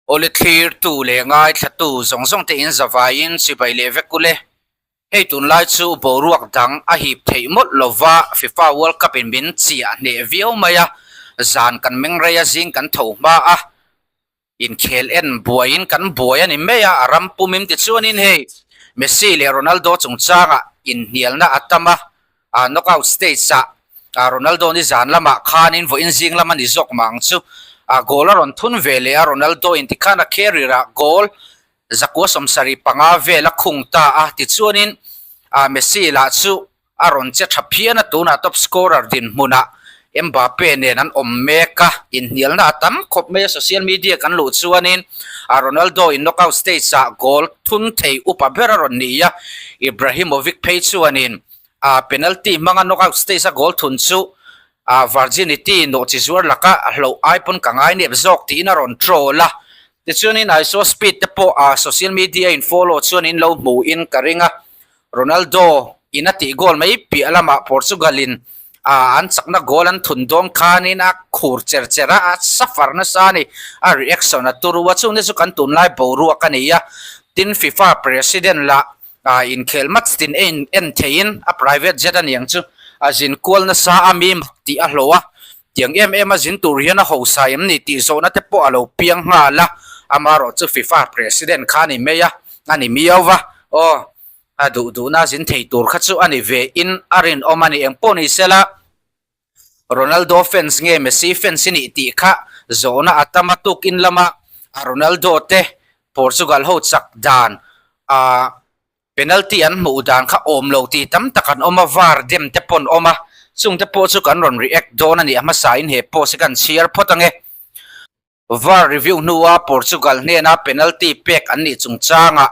Awle thlirtu leh ngaithlatu zawng zawng te in zavaiin chibai leh vek ule. Hei tunlai chu boruak dang a hip theih mawlh lova FIFA World Cup in min chiah hneh viau mai a, zan kan meng rei a zing kan tho hma a, inkhel en buaiin kan buai a ni mai a, a ram pum in tichuanin hei Messi leh Ronaldo chungchangah inhnialna a tam a, ah knockout stage ah ah Ronaldo ni zan lamah khanin vawiin zing lam a ni zawk mah ang chu ah goal a rawn thun ve leh a Ronaldo in tikhan a carrier ah goal zakua sawmsarih panga vel a khung ta a tichuanin ah Messi lah chu a rawn che tha phian a tunah top scorer dinhmunah Mbappe nen an awm mek a inhnialna a tam khawp mai a social media kan luh chuanin ah Ronaldo in knockout stage ah goal thun thei upa ber a rawn ni a Ibrahimovic phei chuanin A penalty hmanga knockout stage a goal thun chu a virginity nawh chi zuar laka a hloh ai pawn ka ngai nep zawk tiin a rawn troll a. Tichuanin I saw speed te pawh a social media in follow chuan in lo hmu in ka ring a. Ronaldo in a tih goal mai piah lamah Portugal in a an chakna goal an thun dawn khanin a khur cher cher a, a suffer nasa a ni. A reaction a turu a, chungte chu kan tunlai boruak a ni a. Tin FIFA president lah A inkhel mat tin en en theiin a private jet a niang chu a zin kual nasa a mi mak tih a hlawh a, tiang em em a zin tur hian a hosa em ni tih zawhna te pawh a lo piang nghal a, amaherawh chu FIFA president kha a ni mai a, a ni miau va, aw a duh duhna a zin thei tur kha chu a ni ve in a rinawm a ni engpawh ni sela. Ronaldo fans nge Messi fans i nih tih kha zawhna a tam a tukin lama a Ronaldo te Portugal ho chak dan a penalty an hmuh dan kha awm lo tih tam tak an awm a var dem te pawn awm a chung te pawh chu kan rawn react dawn a ni a hmasa in he post hi kan chhiar phawt ange. Var review hnua Portugal hnena penalty pek an nih chungchangah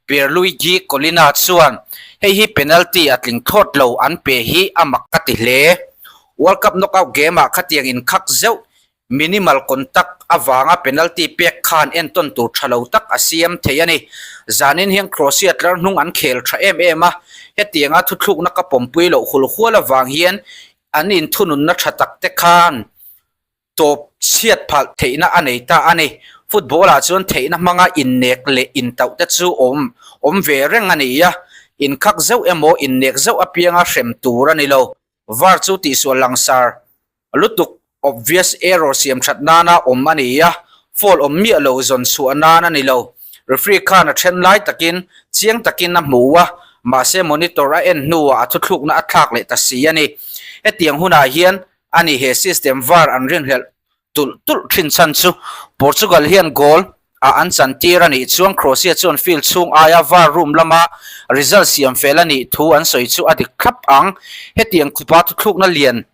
Pierluigi Collina chuan, Hei hi penalty a tling thlawt lo an pe hi a mak ka ti hle. World Cup knockout game-ah khatiang inkhak zeuh minimal contact avanga penalty pek khan entawn tur tha lo tak a siam thei a ni. Zanin hian Croatia tlar hnung an khel tha em em a, hetianga thuthlukna ka pawmpui loh hul hual avang hian an inthununna tha tak te khan Tawp chhiat phalh theihna a nei ta a ni. Football ah chuan theihna hmanga innek leh intauh te chu awm awm ve reng a ni a, inkhak zeuh emaw innek zeuh apianga hrem tur a ni lo. Var chu tihsual langsar lutuk obvious error siam that nana awm a ni a, foul awm miah lo zawn chhuah nan a ni lo. Referee khan a then lai takin chiang takin a hmu a, mahse monitor a en hnuah a thuthlukna a thlak leh ta si a ni. Hetiang hunah hian A ni, he system var an rinhlelh tulh tulh thin chhan chu Portugal hian goal a an chantir a nih chuan Croatia chuan field chhung aia var room lama result siam fel a nih thu an sawi chu a dik thlap ang. Hetiang khupa thuthlukna lian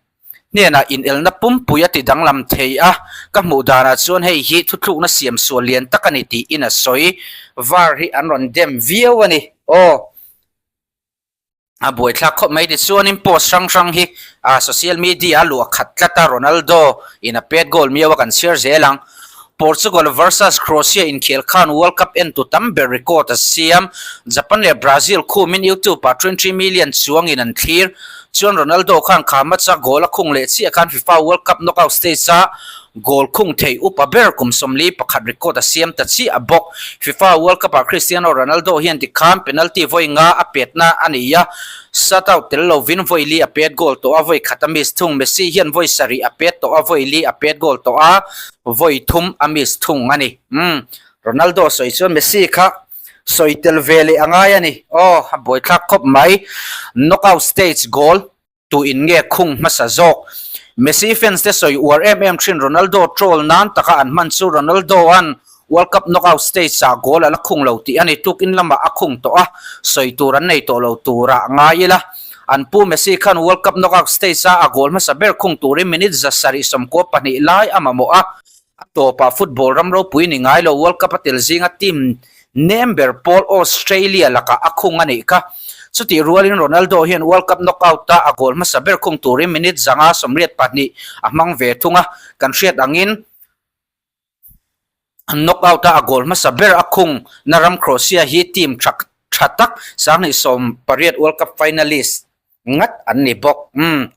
hnenah inelna pumpui a ti danglam thei a, ka hmuh danah chuan hei hi thuthlukna siam sual lian tak a ni tiin a sawi. Var hi an rawn dem viau a ni. Aw. A buaithlak khawp mai tichuanin post hrang hrang hi ah social media a luah khat tlat a Ronaldo in a pet goal miau a kan chhiar zel ang. Portugal versus Croatia inkhel khan World Cup en tu tam ber record a siam. Japan leh Brazil khumin YouTube ah 23 million chuangin an thlir. Chuan Ronaldo khan kha match a goal a khung leh chiah khan FIFA World Cup knockout stage a Goal khung thei upa ber kum 41 record a siam ta chiah bawk. FIFA World Cup ah Cristiano Ronaldo hian tikhan penalty vawi nga a petna a nei a, shutout tel lovin vawi li a pet goal tawh a, vawi khat a miss thung. Messi hian vawi sarih a pet tawh a, vawi li a pet goal tawh a, vawi thum a miss thung a ni. Umm, Ronaldo sawi chuan Messi kha sawi tel ve leh a ngai a ni. Aw, a buaithlak khawp mai. Knockout stage goal. Tu in nge khung hmasa zawk? Messi fans te sawi uar em em thin Ronaldo troll nan taka an hman chu Ronaldo an World Cup knockout stage ah goal a la khung lo tih a ni. Tukin lamah a khung tawh a, sawi tur an nei tawh lo turah ngai ila. An pu Messi khan World Cup knockout stage a a goal hmasa ber khung turin minute 792 lai a mamawh a. A tawpah football ram ropui ni ngai lo World Cup a tel zinga team nem ber pawl Australia lakah a khung a nih kha. Chutih rualin Ronaldo hian World Cup knockout a a goal hmasa ber khung turin minute 582 a hmang ve thung a, kan hriat angin knockout a a goal hmasa ber a khung na ram Croatia hi team tha tha tak 2018 World Cup finalist ngat an ni bawk. Umm.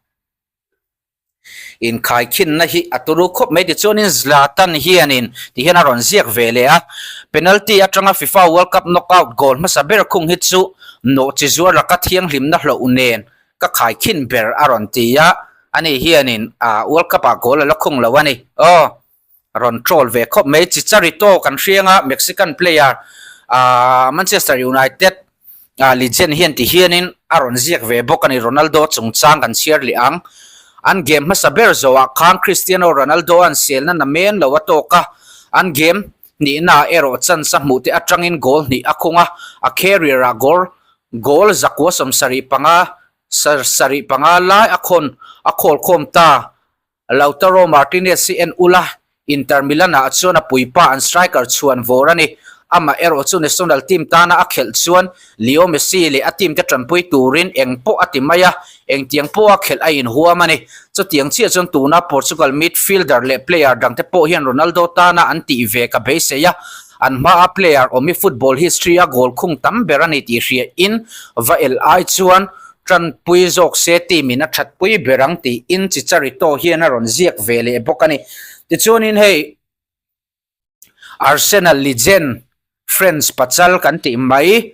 Inkhaikhinna hi a turu khawp mai tichuanin Zlatan hianin ti hian a rawn ziak ve leh a, penalty atanga FIFA World Cup knockout goal hmasa ber khung hi chu nawhchi zuar laka thianghlimna hloh nen ka khaikhin ber a rawn ti a, ani hianin World Cup ah goal a la khung lo a ni. Aw. Rawn troll ve khawp mai. Chicharito kan hriang a, Mexican player Manchester United legend hian ti hianin a rawn ziak ve bawk a ni. Ronaldo chungchang kan chhiar leh ang. An game hmasa ber zawhah khan Cristiano Ronaldo an selna na men lo a tawk a, an game hnihnaah erawh chance a hmuh te atangin goal hnih a khung a, a career ah goal goal 175 75 lai a khawn a khawlkhawm ta. Lautaro Martinez hi en ula, Inter Milan ah chuan a puipa an striker chhuan vawr a ni. Amah erawh chu national team tana a khelh chuan Leo Messi leh a team te tanpui turin eng pawh a ti mai a, engtiang pawha khelh a inhuam a ni. Chutiang chiah chuan tuna Portugal midfielder leh player dangte pawh hian Ronaldo tana an tih ve ka beisei a, an hmaa player awm hi football history a goal khung tam ber a ni tih hriain va el ai chuan Tanpui zawk se team in a thatpui ber ang tiin Chicharito hian a rawn ziak ve leh bawk a ni. Tichuanin hei Arsenal legend French pachal kan tih mai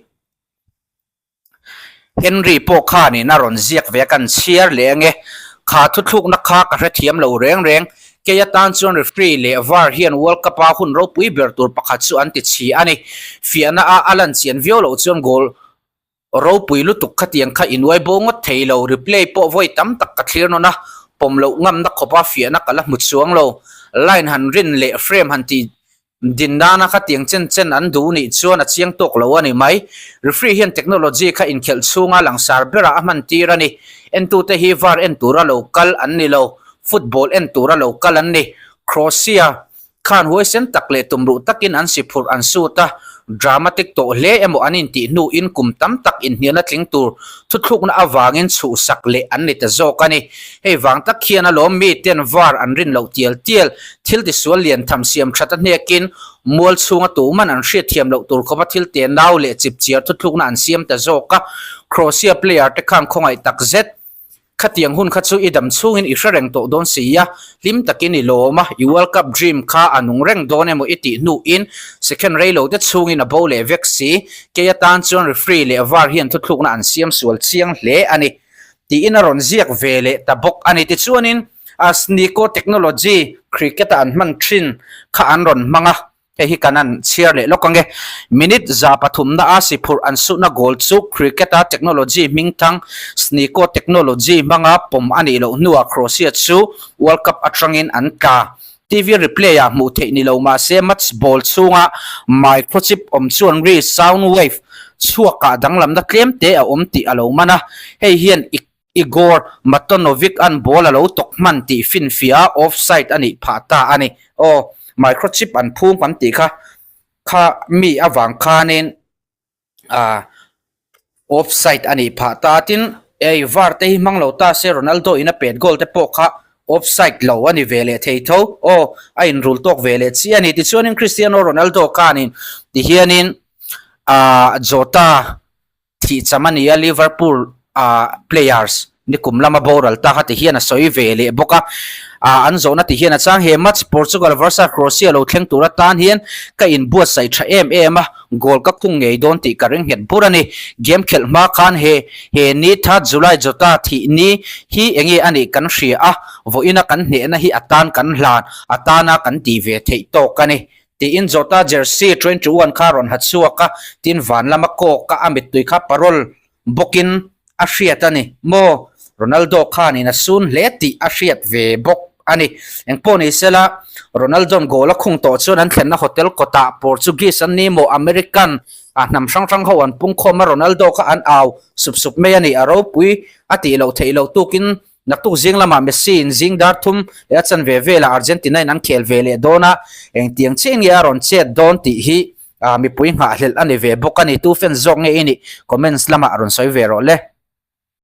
Henry pawh khanin a rawn ziak ve a, kan chhiar leh ange. Kha thuthlukna kha ka hrethiam lo reng reng. Kei atan chuan referee leh var hian World Cup a hun ropui ber tur pakhat chu an ti chhi a ni. Fiahna a a lan chian viau loh chuan goal Ropui lutuk khatiang kha i nuai bo ngawt thei lo, replay pawh vawi tam tak ka thlir nawn a, pawm loh ngamna khawpa fiahna ka la hmu chuang lo. Line han rin leh frame han tih din nana khatiang chen chen an duh nih chuan a chiang tawk lo a ni mai. Referee hian technology kha inkhelh chhunga langsar berah a hman tir a ni. Entute hi var en tura lo kal an ni lo, football en tura lo kal an ni. Croatia Khan huaisen tak leh tumruh takin an si phurh an sut a, dramatic tawh hle emaw an intih hnuin kum tam tak inhnialna tling tur thuthlukna avangin chhuhsak leh an ni ta zawk a ni. Hei vang tak hian alawm miten var an rin loh tial tial, thil tisual lian tham siam that a hnekin mual chhunga tuman an hriatthiam loh tur khawpa thil te nau leh chipchiar thuthlukna an siam ta zawk a, Croatia player te khan khawngaih tak zet Khatiang hun kha chu i dam chhungin i hre reng tawh dawn si a, hlim takin i lawm a, i World Cup dream kha a nung reng dawn emaw i tih hnuin second rei lo te chhungin a bo leh vek si. Kei atan chuan referee leh var hian thuthlukna an siam sual chiang hle a ni tiin a rawn ziak ve leh ta bawk a ni. Tichuanin Sneeko technology cricket-a an hman thin kha an rawn hmang a. Hei hi kan han chhiar leh lawk ange. Minute 300 na a si phurh an suhna goal chu cricket-a technology hmingthang Sneeko technology hmanga pawm a nih loh hnuah Croatia chu World Cup atangin an tla. TV replay-ah hmuh theih ni lo mah se match ball chhunga microchip awm chuan ri, sound wave, chhuakah danglamna tlem te a awm tih a lo man a. Hei hian Igor Matanovic an ball a lo tawk hman tih finfiah a offside a nih phah ta a ni. Aw, microchip an phum kan tih kha kha mi avang khanin ah offside a nih phah ta a. Tin, ei var te hi hmang lo ta se Ronaldo in a pet goal te pawh kha offside lo a ni ve leh thei tho. Aw, a inrul tawk ve leh chiah a ni. Tichuanin Cristiano Ronaldo khanin tihianin ah Jota Thih cham a ni a, Liverpool ah players nikum lama boral ta kha ti hian a sawi ve leh bawk a, ah an zawhna ti hian a chang he match Portugal versus Croatia lo thleng tur atan hian ka inbuatsaih tha em em a, goal ka khung ngei dawn tih ka ring nghet bur a ni. Game khelh hma khan he he ni third July Jota thih ni hi enge a nih kan hria a, vawiina kan hnehna hi atan kan hlan atana kan tih ve theih tawk a ni. Tiin Jota jersey 21 kha rawn ha chhuak a, tin van lama kawk a, a mittui kha parol bawkin a hriat a ni maw? Ronaldo khanin a sun hle tih a hriat ve bawk a ni. Engpawh ni sela, Ronaldo'n goal a khung tawh chuan an thlenna hotel kawtah Portuguese an ni maw, American ah hnam hrang hrang ho an pungkhawm a, Ronaldo kha an au sup sup mai a ni, a ropui a tih loh theih loh tukin Naktuk zing lamah Messi in zing dar thum leh a chanve velah Argentina in an khel ve leh dawn a, engtiang chiah nge a rawn chet dawn tih hi mipui nghahhlelh a ni ve bawk a ni. Tu fans zawk nge i nih? Comments lamah rawn sawi ve rawh le.